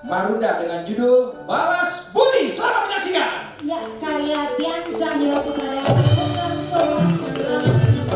Marunda dengan judul Balas Budi. Selamat menyaksikan. Ya, karya Tian Cahyo sutradara Putar Solo. Selamat menyaksikan.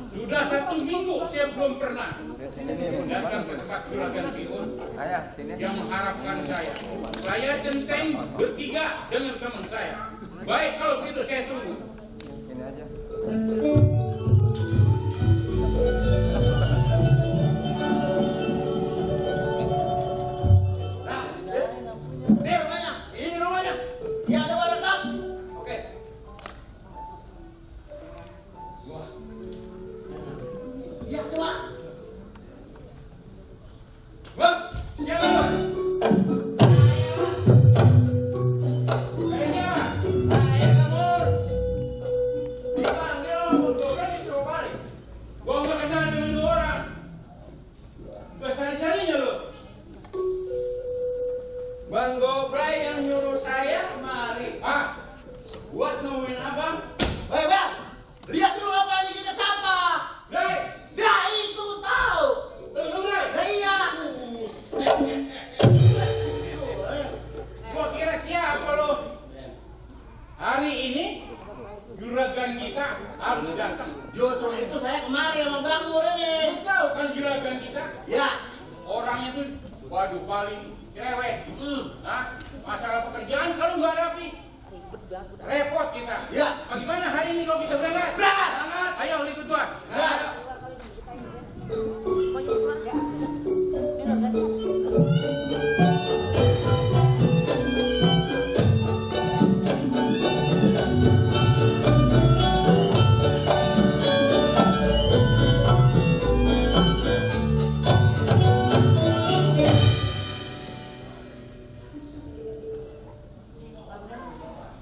Sudah 1 minggu saya belum pernah datang ke tempat juragan Piun yang mengharapkan saya. Saya Centeng bertiga dengan teman saya. Baik, kalau begitu saya tunggu. Ini aja. Bang Gobray yang nyuruh saya kemari. Buat nemuin abang. Bang, lihat dulu apa ini kita sapa. Bray, Ya itu tahu. lu Bray. Nah, iya. Gua kira siapa lo? Hari ini juragan kita harus datang. Justru itu saya kemari sama Bang Nur ini. Lu tahu kan juragan kita? Ya. Orangnya tuh, waduh, paling cerewet. Masalah pekerjaan kalau nggak rapi, repot kita. Ya. Bagaimana hari ini lo bisa berangkat? Berangkat. Ayo ikut gua. Ya.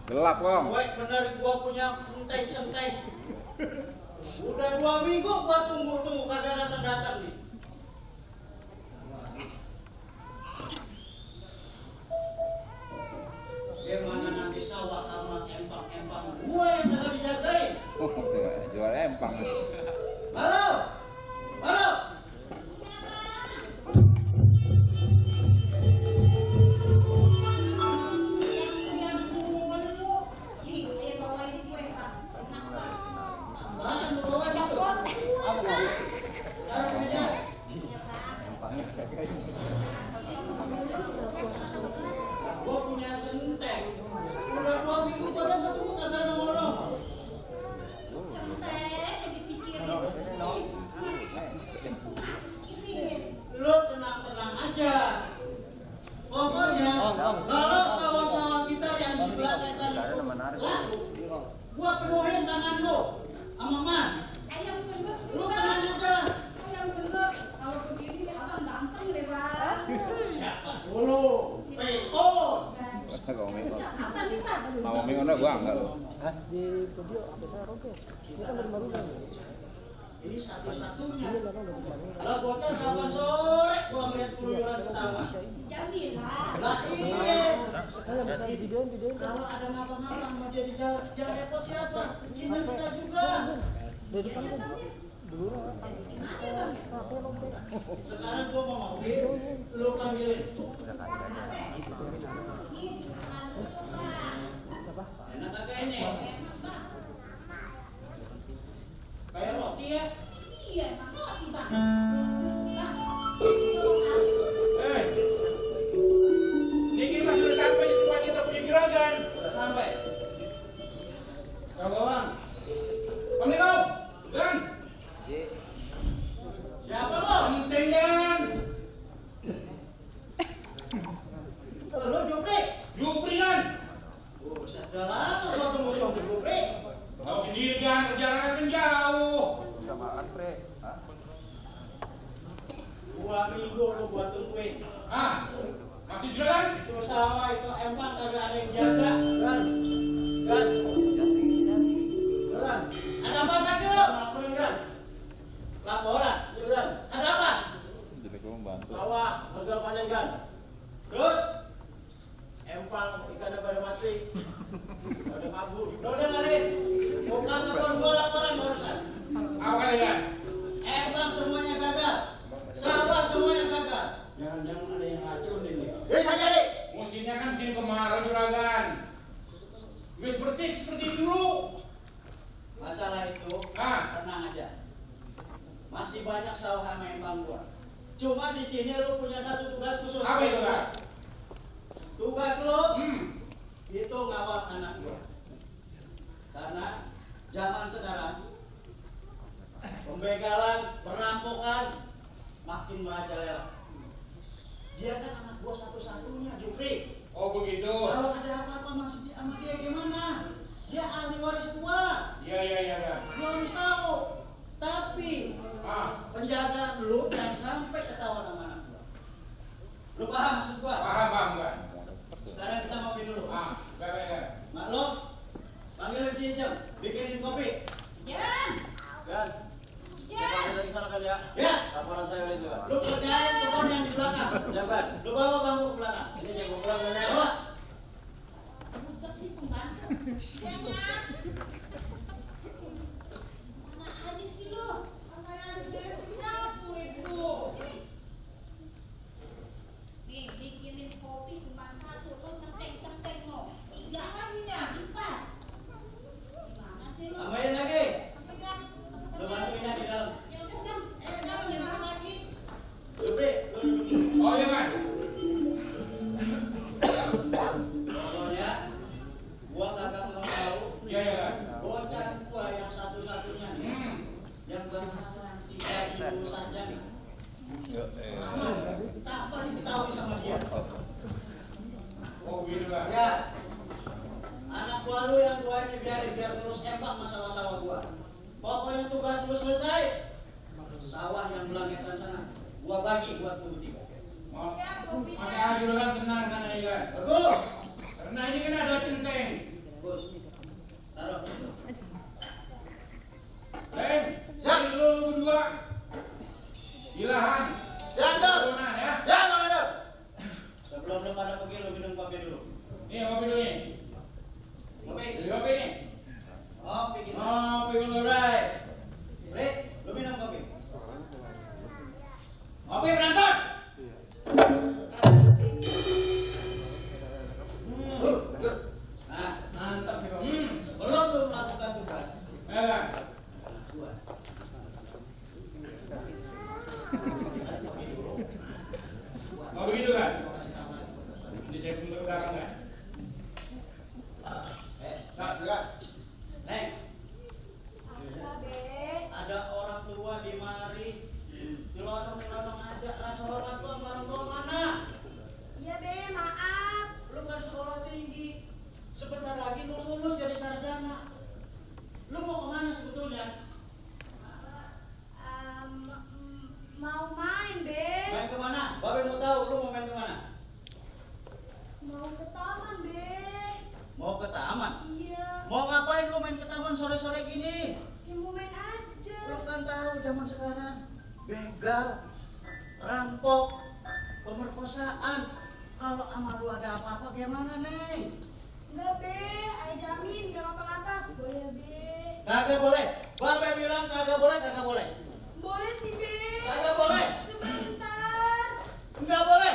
Gelap, Bang. Baik benar gua punya centeng-centeng. Udah 2 minggu gua tunggu kagak datang-datang nih. Gimana nanti sawah sama empang-empang gue yang kagak dijagain? Jual empang. Halo? Halo? Apaan lu bawa itu? Taruh meja. Ini satu-satunya. Lah bocah saban sore gua ngeliat keluyuran tetangga. Lah iya. Kalau ada ngapa-ngapa sama dia di jalan, jangan repot siapa? Kita juga. Sekarang gua mau mobil, lu panggilin. Enak kagak ini? Kayak roti ya? Iya, emang roti bang. Ini kita sudah sampai di tempat kita punya juragan. Udah sampai. Kawan, Panggil kau, Gan. Siapa lo? Pentingan. Lu Jupri? Jupri kan? Buset, udah lama gua tunggu-tunggu Jupri. Kau sendiri kan, perjalanan kan jauh. Samaan, Pre. 2 minggu lu gua tungguin. Ah, masih juragan? Itu sawah itu emang kagak ada yang jaga. Gan. Ada apa kagak lu? Laporin Gan. Laporan. Gan. Ada apa? Sawah gagal panen Gan. Terus empang ikannya pada mati. Pada kabur. Lo dengerin. Bukan telepon gua laporan barusan. Apa kalian? Empang semuanya gagal. Sawah semuanya gagal. jangan-jangan ada yang ngacun ini. Bisa jadi. Musimnya kan musim kemarau juragan. Gue seperti dulu. Masalah itu tenang aja. Masih banyak sawah sama empang gua. Cuma di sini lu punya satu tugas khusus. Apa itu, Kak? Tugas lu itu ngawal anak gua. Karena zaman sekarang pembegalan, perampokan makin merajalela. Dia kan anak gua satu-satunya, Jupri. Oh begitu. Kalau ada apa-apa masih sama dia gimana? Dia ahli waris gua. Iya. Lu harus tahu. Tapi penjaga lu jangan sampai ketahuan sama anak gua. Lu paham maksud gua? Paham kan? Sekarang kita ngopi dulu. Baik. Mak lo, panggilin si Ijem, bikinin kopi. Jan. Gan, Jan. lagi sana kan ya? Ya, Laporan saya udah itu, Pak. lu kerjain pohon yang di belakang. Siap, Gan. Lu bawa bangku ke belakang. Ini saya mau pulang, Gan, ya. Bawa. Bukan di pembantu. Jangan. Mana aja sih lo? Sampai ada beres di dapur itu. Nih, bikinin kopi cuma 1. Lo centeng-centeng lo. 3 kakinya. 4. Gimana sih lo? Tambahin lagi. Pegang. Lu bantuinnya di dalam. Ya udah kan. Dalam yang mana lagi? Jupri, lu duduk dulu. Oh iya kan? Pokoknya, gua kagak mau tahu. Iya kan? Bocah gua yang satu-satunya nih, yang bakalan tinggal di lulusan Jani. Tanpa diketahui sama dia. Oh begitu kan? Ya, anak gua lu yang gua ini biar ngurus empang masalah sawah gua. Pokoknya tugas lu selesai, sawah yang belangetan sana, gua bagi buat lu bertiga. Mas A juragan tenang aja kan? Bagus, Karena ini kan ada centeng. bagus. Taruh. Ren, jadi lu berdua di lahan. Jatuh. Turunan ya. Ya, Bang Edo. Sebelum lu pada pergi, lu minum kopi dulu. Nih kopi dulu nih. Kopi. Jadi kopi nih. Kopi kita. Kopi kalau udah. Rit, lu minum kopi. Kopi berantot. Nah, Mantap nih kopi. sebelum lu melakukan tugas, Ya kan? gua. Oh begitu kan? Gua kasih tahu. Ini saya tunggu ke belakang kan? Nah, enggak. Neng. Ada orang tua di mari. Nyelonong-nyelonong aja. Rasa hormat gua sama orang tua mana? Iya, Be, maaf. Lu kan sekolah tinggi. Sebentar lagi lu lulus jadi sarjana. Lu mau kemana sebetulnya? Mau sore gini? Ya mau main aja. Lo kan tahu zaman sekarang begal, rampok, pemerkosaan. Kalau sama lu ada apa-apa gimana, Neng? Enggak, Be. Ayah jamin gak ngapa-ngapa. Boleh, Be. Kagak boleh. Babe bilang kagak boleh, kagak boleh. Boleh sih, Be. Kagak boleh. Sebentar. Enggak boleh.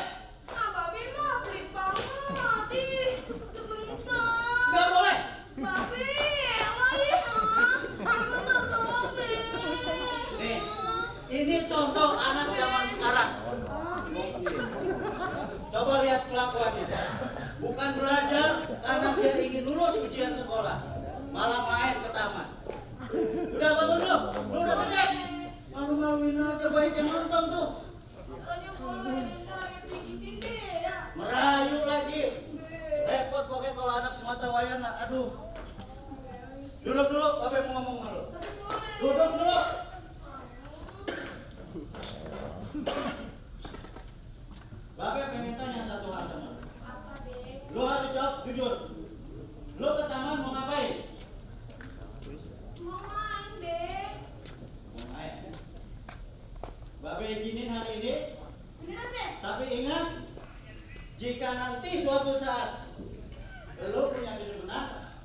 Ah, Babe mah pelit banget. Ih, sebentar. Enggak boleh. Babe, lagi gimana Babe? Nih, ini contoh anak zaman sekarang. Coba lihat kelakuannya. Bukan belajar karena dia ingin lulus ujian sekolah, malah main ke taman. Udah bangun lu? Lu udah kerja? Malu-maluin aja, baik yang nonton tuh. Makanya boleh, ntar ayah bikin deh ya. Merayu lagi. Repot pokoknya kalau anak semata wayana. Aduh. Duduk dulu, Babe mau ngomong sama lu. Tapi boleh. Duduk dulu. Babe pengen tanya satu hal sama lu. Apa, Be? Lu harus jawab jujur. Lu ke taman mau ngapain? Mau main, Be. Mau main. Babe izinin hari ini, Beneran, Be? tapi ingat, jika nanti suatu saat lu punya keturunan,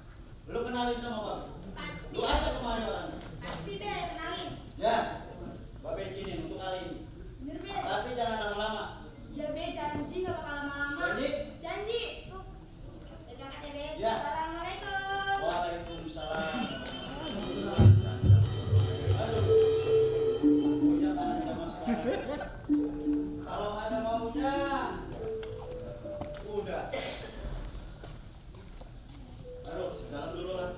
lu kenalin sama Babe. Pasti. Lu aja kemari orangnya. Pasti, Be, kenalin. Ya, Babe izinin untuk kali ini. Bener, Be? Tapi jangan lama-lama. Ya, Be, janji gak bakal lama-lama. Janji? Janji. Ya, berangkat ya, Be. Ya. Assalamualaikum. Waalaikumsalam. Aduh, punya anak zaman sekarang. Kalau ada maunya, udah. Aduh, dalam dulu lah.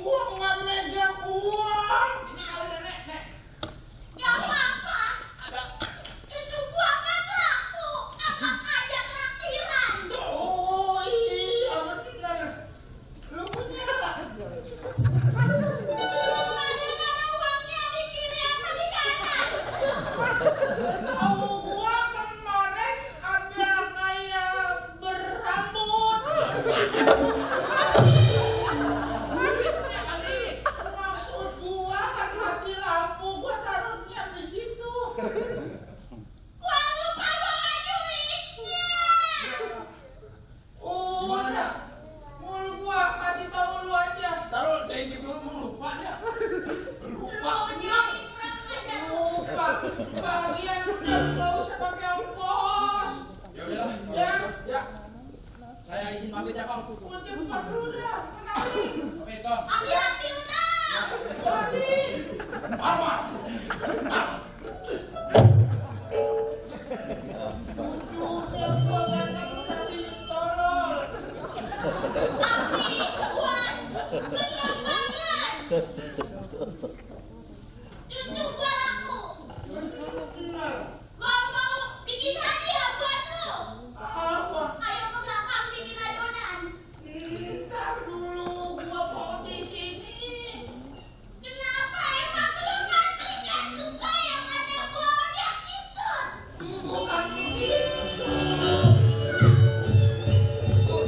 Gua nggak megang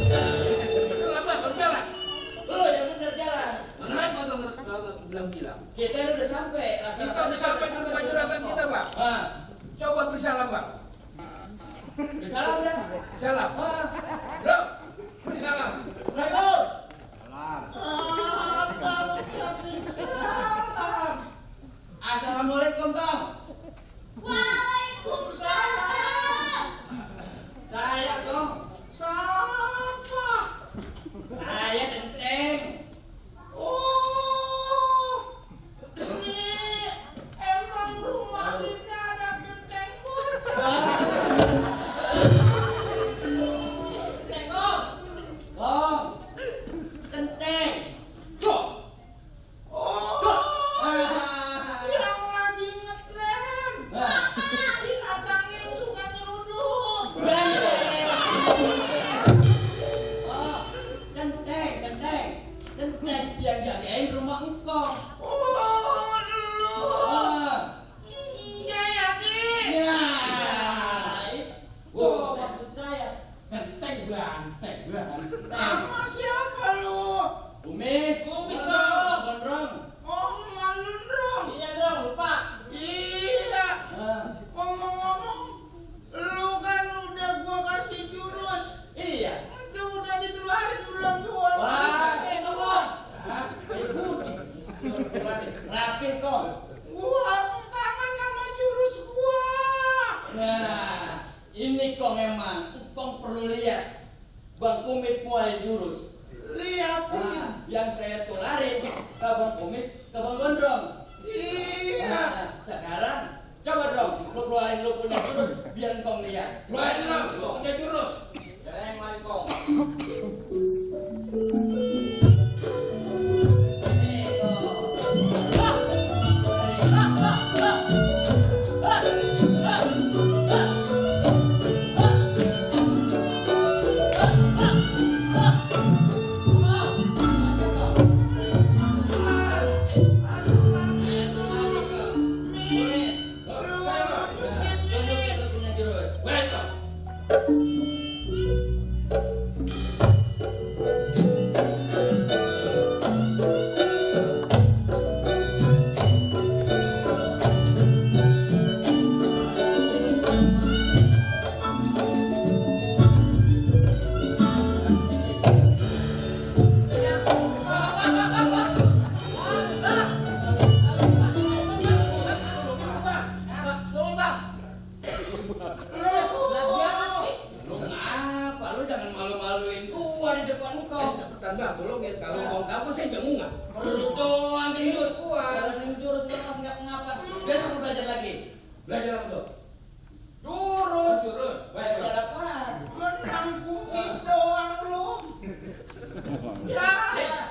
Lambat, baru jalan. Lo yang bener jalan. Kenapa kau bilang-bilang? Kita ini udah sampai. Kita udah sampai ke rumah juragan kita, Bang. Ah, Coba beri salam, Bang. beri salam dah. Salam. Bro, beri salam. Assalamualaikum. Assalamualaikum, Bang. Waalaikumsalam. Saya, Kong. Siapa? Saya Genteng. Oh, ini emang rumah ini ada genteng bocah. Genteng, Kong. Genteng. Kong. Oh, yang lagi ngetren. Binatang yang suka nyeruduk. Oh, genteng, genteng. Genteng yang jagain rumah engkau. Oh, lu. Ya, yakin. Ya. Itu maksud saya. Genteng banteng. Nama siapa lu? Kumis. Kumis dong. Gondrong. Oh, Malundrong. Iya dong, lupa. Iya. Ngomong-ngomong, lu kan udah gua kasih jurus. Iya. Itu udah diteluarin belum jual. Wah, itu kok. Hah? Putih. Rapi kok. Gua kangen sama jurus gua. Nah, ini kok memang kong perlu lihat. Bang Kumis mulai jurus. Lihat. Nah, yang saya tularin ke Bang Kumis, ke Bang Gondrong. Iya. Nah, sekarang coba dong, lu keluarin lu punya jurus biar kong lihat. Keluarin dong, lu punya jurus. Assalamualaikum. Nih, kong. Baik, Kang. Lu ngapa? Lu jangan malu-maluin gua di depan engkau. Cepetan, Bang, tolong ya. Kalau kau tahu saya jengungan. Perlu doang jurus Kuat. Kalau jurus nggak ngapa. Biar aku belajar lagi. Belajar apa tuh? Jurus. Jurus. Baik, Bro. Belajar apaan? Menang kumis doang lu. Ya, Ya,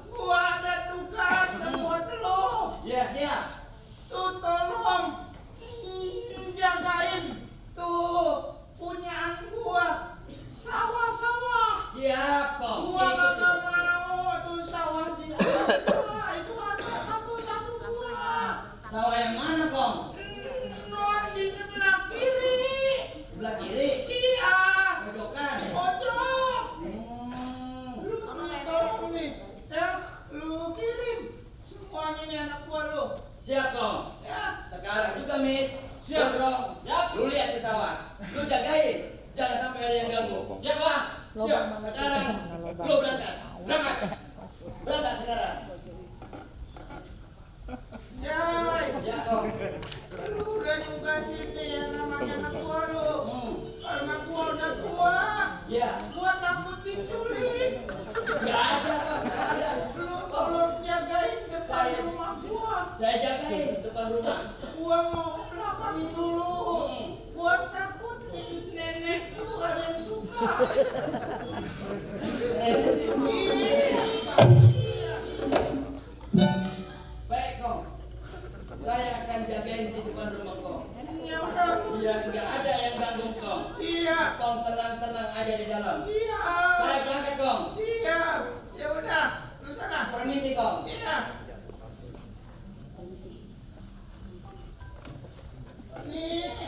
gua ada tugas buat lu. ya siap. Tuh tolong jagain tuh punyaan gua. Sawah-sawah. Siap kok. Gua kagak mau tuh sawah di itu ada satu-satu gua. Sawah yang mana kong? Non di sebelah kiri. Sebelah kiri. Iya. Pojokan. Pojok. Hmm. Lu nih tolong nih. Ya, lu kirim semuanya nih anak gua lu. Siap kong. Ya. Sekarang juga Miss. Siap dong. Siap. Lu lihat di sawah. Lu jagain. Jangan sampai ada yang ganggu. Siap, Bang. Siap. Sekarang lu berangkat. Berangkat. Berangkat sekarang. Jai, Ya kong. lu udah juga sini ya namanya anak gua lu. Karena gua udah tua, Ya. gua takut diculik. Gak ada kong. Gak ada. Lu tolong jagain depan Saya- rumah gua. Saya jagain depan rumah. Gua mau ke belakang dulu. Gua takut nih nenek gua ada yang suka. Baik kong. Saya akan jagain di depan rumah kong. Ya udah. Biar nggak ada yang ganggu kong. Iya. Kong tenang-tenang aja di dalam. Siap. Saya berangkat kong. Siap. Ya udah. Lu sana. Permisi kong. Iya. Nih.